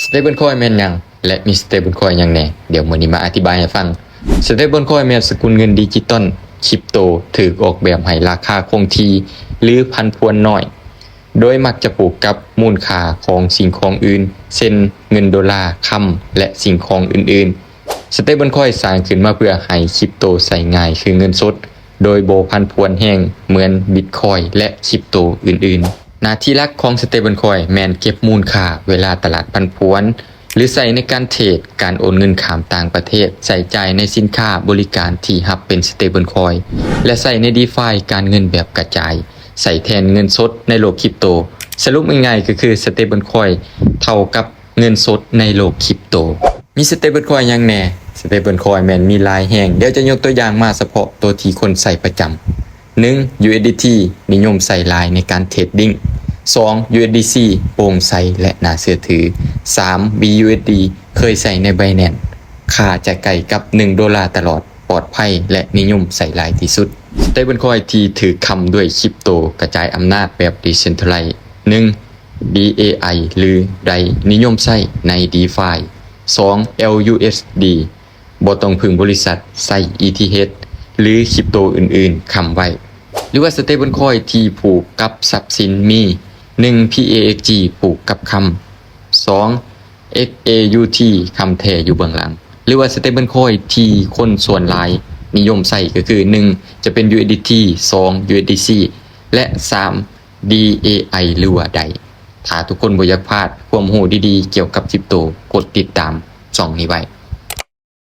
ສະເຕເບິນຄອຍແມ່ນຫຍັງ ແລະ ມີສະເຕເບິນຄອຍຫຍັງແດ່? ດຽວມື້ນີ້ມາອະທິບາຍໃຫ້ຟັງ. ສະເຕເບິນຄອຍແມ່ນສະກຸນເງິນດິຈິຕອນຄຣິບໂຕ ຖືກອອກແບບໃຫ້ລາຄາຄົງທີ່ ຫຼື ຜັນຜວນໜ້ອຍ ໂດຍມັກຈະຜູກກັບມູນຄ່າຂອງສິ່ງຂອງອື່ນ ເຊັ່ນ ເງິນໂດລາ, ຄຳ ແລະ ສິ່ງຂອງອື່ນໆ. ສະເຕເບິນຄອຍສ້າງຂຶ້ນມາເພື່ອໃຫ້ຄຣິບໂຕໃຊ້ງ່າຍຄືເງິນສົດ ໂດຍບໍ່ຜັນຜວນແຮງເໝືອນບິດຄອຍ ແລະ ຄຣິບໂຕອື່ນໆ. ໜ້າທີ່ຫຼັກຂອງສະເຕເບິນຄອຍແມ່ນເກັບມູນຄ່າເວລາຕະຫຼາດຜັນຜວນ ຫຼື ໃຊ້ໃນການເທຣດ, ການໂອນເງິນຂ້າມຕ່າງປະເທດ, ໃຊ້ຈ່າຍໃນສິນຄ້າບໍລິການທີ່ຮັບເປັນສະເຕເບິນຄອຍ ແລະ ໃຊ້ໃນດີຟາຍ ການເງິນແບບກະຈາຍ ໃຊ້ແທນເງິນສົດໃນໂລກຄຣິບໂຕ. ສະຫຼຸບງ່າຍໆກໍຄືສະເຕເບິນຄອຍເທົ່າກັບເງິນສົດໃນໂລກຄຣິບໂຕ. ມີສະເຕເບິນຄອຍຫຍັງແດ່? ສະເຕເບິນຄອຍແມ່ນມີຫຼາຍແຮງ. ດຽວຈະຍົກຕົວຢ່າງມາສະເພາະໂຕທີ່ຄົນໃຊ້ປະຈຳ. ໜຶ່ງ ຢູເອັສດີທີ ນິຍົມໃຊ້ຫຼາຍໃນການເທຣດດິ້ງ. ສອງ ຢູເອັສດີຊີ ໂປ່ງໃສ ແລະ ໜ້າເຊື່ອຖື. ສາມ ບີຢູເອັສດີ ເຄີຍໃຊ້ໃນໄບແນນ ຄ່າຈະໃກ້ກັບໜຶ່ງໂດລາຕະຫຼອດ, ປອດໄພ ແລະ ນິຍົມໃຊ້ຫຼາຍທີ່ສຸດ. ສະເຕເບິນຄອຍທີ່ຖືກຄ້ຳດ້ວຍຄຣິບໂຕກະຈາຍອຳນາດແບບດີເຊັນທຣາໄລ. ໜຶ່ງ ດີເອໄອ ຫຼື ໄດ ນິຍົມໃຊ້ໃນດີຟາຍ. ສອງ ແອລຢູເອັສດີ ບໍ່ຕ້ອງເພິ່ງບໍລິສັດ, ໃຊ້ອີທີເອັດ ຫຼື ຄຣິບໂຕອື່ນໆຄ້ຳໄວ້. ຫຼືວ່າສະເຕເບິນຄອຍທີ່ຜູກກັບຊັບສິນມີ ໜຶ່ງ ພີເອເອັກຈີ ຜູກກັບຄຳ. ສອງ ເອັກເອຢູທີ ຄຳແທ້ຢູ່ເບື້ອງຫຼັງ. ຫຼືວ່າສະເຕເບິນຄອຍທີ່ຄົນສ່ວນຫຼາຍນິຍົມໃຊ້ກໍຄື ໜຶ່ງ ຈະເປັນ ຢູເອັສດີທີ, ສອງ ຢູເອັສດີຊີ ແລະ ສາມ ດີເອໄອ ຫຼືວ່າ ໄດ. ຖ້າທຸກຄົນບໍ່ຢາກພາດຄວາມຮູ້ດີໆກ່ຽວກັບຄຣິບໂຕ, ກົດຕິດຕາມຊ່ອງນີ້ໄວ້.